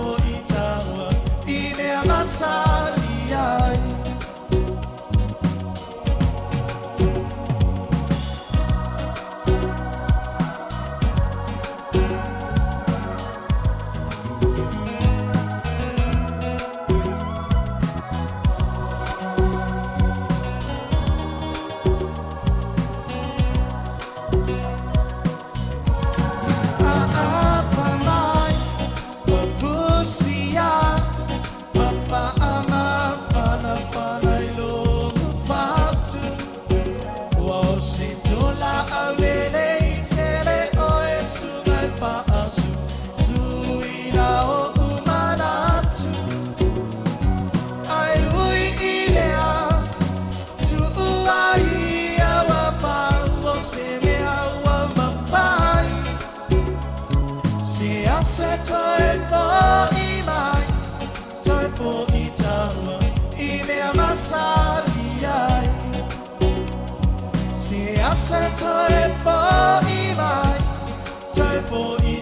fo'i taua i mea masani ai. Aapa mai, pafusia, pafaamafanafana i lo'u fatu. Ua osi tula'a lelei tele oe suga e fa'asu suina o'u manatu. Ae ui i lea tu'u ai au a pau o se mea ua mafai. Se ase toe fo'i mai, toe fo'i taua i mea masani ai. Se ase toe fo'i mai, toe fo'i